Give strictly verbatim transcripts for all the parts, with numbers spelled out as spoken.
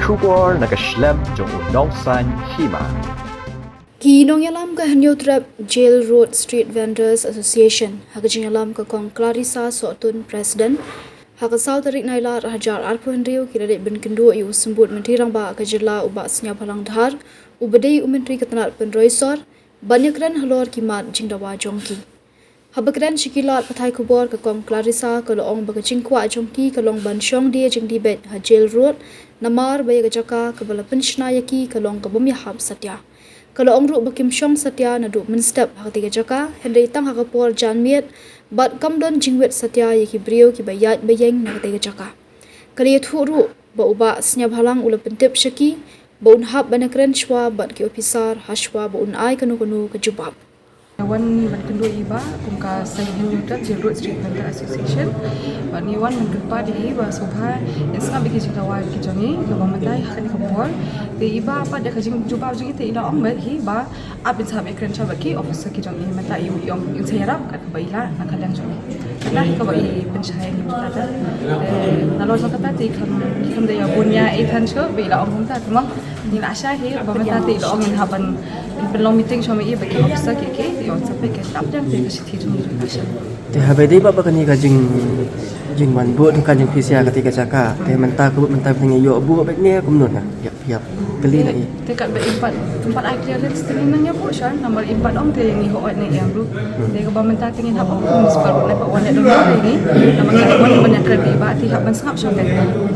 Khubor na ka shlem jong u nongsan hima. Ki nongïalam ka Hynñiewtrep Jail Road Street Vendors Association ha ka jingïalam ka Kong Clarissa Sohtun, President, ha ka saw tarik Nailar arhajar arphew hynriew ki la leit ban kynduh ïa u Symbud Myntri Rangbah ka jylla u Bah Sniawbhalang Dhar, u ba dei u Myntri ka tnat pynroi sor, ban ïakren halor ki mat jingdawa jong ki. Haba kren sha ki lad pathai khubor, ka Kong Clarissa ka la ong ba ka jingkwah jong ki ka long ban shong die jingdie beit ha Jail Road, namar ba ïa ka jaka kaba la pynshna ïa ki ka long ka bym ïahap satia. Ka la ong ruh ba kim shong satia naduh mynstep ha katei ka jaka, hynrei tang ha ka por janmiet, bad kam don jingwit satia ïa ki briew kiba ïaid ba ïeng na katei ka jaka. Ka la ïathuh ruh ba u Bah Sniawbhalang u la pyntip sha ki ba un hap ban ïakren shuwa bad ki ophisar hashwa ba un ai kano kano ka jubab. Wan ban kynduh ïa i Bah kum ka seng Hynñiewtrep Jail Road Street Vendor Association. Bad ngi wan ban kyrpad ïa i Bah sngewbha, ïa sngap ïa ki jingdawa ki jong i, kaba mynta ha kane ka por. Te i Bah pat da ka jingjubab jong i te i la ong beit hi ba ap in sa hap ïakren shuwa bad ki officer ki jong i, mynta i ong in sa ïarap kat kaba i lah na ka liang jong i. Kane kaba i pynshai ïa ngi mynta. Eh, nalor jong kata te i kham, i kham da ïa bun ïa i than shuwa ba i la ong kumta, te mo. Ngi la shai hi ba mynta te i la ong in hap ban pynlong meeting shuwa ma i bad ki officer ki, ki, i ong sa peit ka dap dang te ka shithi jong i ruh i la shai. Te haba dei ba, ba kane ka jing, jingwan buh tu ka jingpisa katei ka jaka. Te mynta ka buh mynta phi ïoh buh bad ne kumno na. Ïap, ïap. Kali na i. Te katba im pat, im pat ai clearance te ngin nang ïa buh shuwa, namar im pat ong te ïa ngi hok ot ne ïa ruh. Te kaba mynta te ngin hap ong municipal road ne pat wan ne dong ïa ngi. Namar ngi wan ban ïakren bad i Bah te hap ban sngap shuwa kan.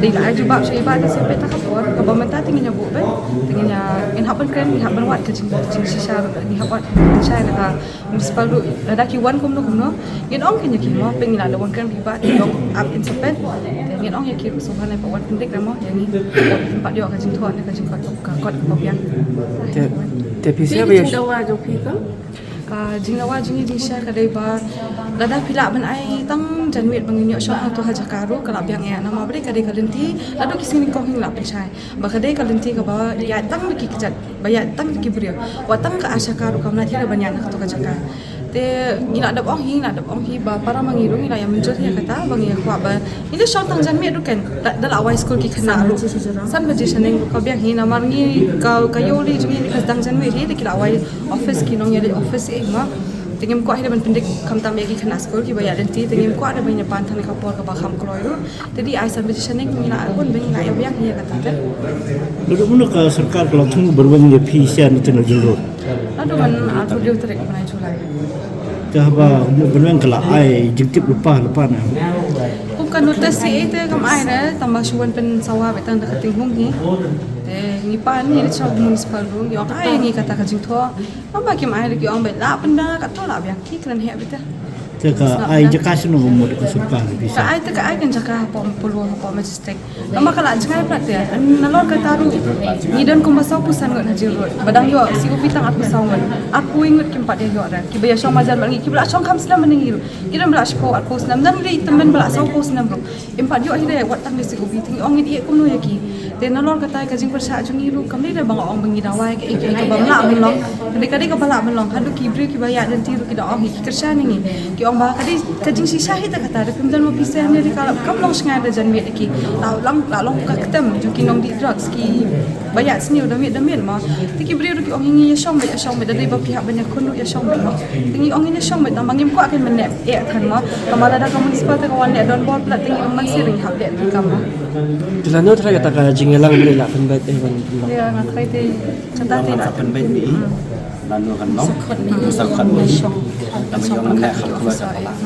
Te i la ai jubab sha i Bah te sa peit ta ka por, kaba mynta te ngin ïa buh bad. Te ngin ïa, ngin hap ban kren, ngin hap ban wad ka jing, jingshisha ruh, ngin hap wad. Shai na ka municipal ruh, lada ki wan kumno kumno, ngin ong kin ïa ki mo, pynlong la wan kren bad i Bah, te ong ap in sa peit. Te ngin ong ïa ki ruh sngewbha ne pat wan pyndik re mo ïa ngi. Pynpat ïoh ka jingthoh ne ka jingkot ka kot kaba biang. Te, te phi sngewbha ïa jingdawa jong phi ka? Ka jingdawa jong ngi jingshai ka dei ba lada phi lah ban ai tang janmiet ba ngin ïoh shong hangto ha jaka ruh ka la biang ïa, namar ba dei ka dei ka lynti, lada ki sngi nyngkong hi ngi la pynshai. Ba ka dei ka lynti kaba ïaid tang da ki kjat, ba ïaid tang da ki briew. Wat tang ka ar shaka ruh kam lah hi da ban ïaid na kato ka jaka. Te ngi la dep ong hi, ngi la dep ong hi ba para ma ngi ruh ngi la ïa mynjur hi ïa kata, ba ngi ïa kwah ba ngi la shong tang janmiet ruh kan. Da, da la wai skul ki khynnah ruh. San baje shaneng ruh ka biang hi, namar ngi ka, ka ïew ri jong ngi ka sdang janmiet hi, da ki la wai office ki nongïaleh office eh ma. Te ngim kwah hi da ban pyndik khamtam ïa ki khynnah skul kiba ïaid lynti, te ngim kwah da ban ïa pan tang ïa ka por kaba kham kloi ruh. Te dei ai san baje shaneng ngi la bun ba ngi la ïa biang hi ïa kata te. Lada kumno ka sorkar ka la thung byrweng ïa phi sha na tynga jong ruh. Lada man arphew hynriew tarik bnai July. Te haba kumno byrweng ka la ai jingtip lypa lypa na. Kum ka notice hi te kam ai re, tang ba shu wan pynsawa beit tang da ka tinghung hi. Te ngi pan ngi dei sha municipal ruh ngi ong ai ngi kata ka jingthoh. Tang ba kim ai re ki ong beit la pynda kato la biang ki kren heh beit te. Te ka ai jaka shano ka mut ka sorkar phi sha? Ka ai te ka ai kan jaka hapoh Mawphanlur hapoh Majestic. Tang ba ka la jngai palat te. Nalor kata ruh ngi don kumba sawphew san ngut ha Jail Road. Ba dang ïoh C O P tang arphew saw ngut. Arphew wei ngut kim pat ïa ïoh re. Kiba ïa shong marjan bad ngi kiba la shong kham snem bad ngi ruh. Ki don ba la shiphew arphew snem, don ri tymmen ba la sawphew snem ruh. Im pat ïoh hi re wat tang da C O P, te ngi ong ngin ïeh kumno ïa ki. Te nalor kata ka jingpyrshah jong ngi ruh kam dei re ba nga ong ba ngi dawa ïa kaei kaei kaba ym lah ban long. Ka dei ka dei kaba lah ban long. Haduh ki briew kiba ïaid lynti ruh ki da ong hi ki kyrshan ïa ngi. Ki ong ba ka dei ka jingshisha hi te kata, da phim don ma phi seh ne dei ka kam long shngain da janmiet ïa ki. La long, la long ka ktem jong ki nongdih drugs ki ba ïaid sniew da miet da miet ma. Te ki briew ruh ki ong hi ngi ïa shong beit, ïa shong beit, da dei ba phi hap ban ïakhun ruh ïa shong beit ma. Te ngi ong ngin ïa shong beit tang ba ngim kwah kan ban leh eh than ma. Tang ba lada ka municipal te ka wan leh donbor palat te ngi ong mynsiem ngi hap leh te kam ma. Te lano trai kata ka jingïalang ba la pynbeit eh ban. Ïa nga trai te kata te la pynbeit ni. Lano kan long. Sa khot ni. Sa khot ni. Tang ba ïa ong leh kham kloi ka palat.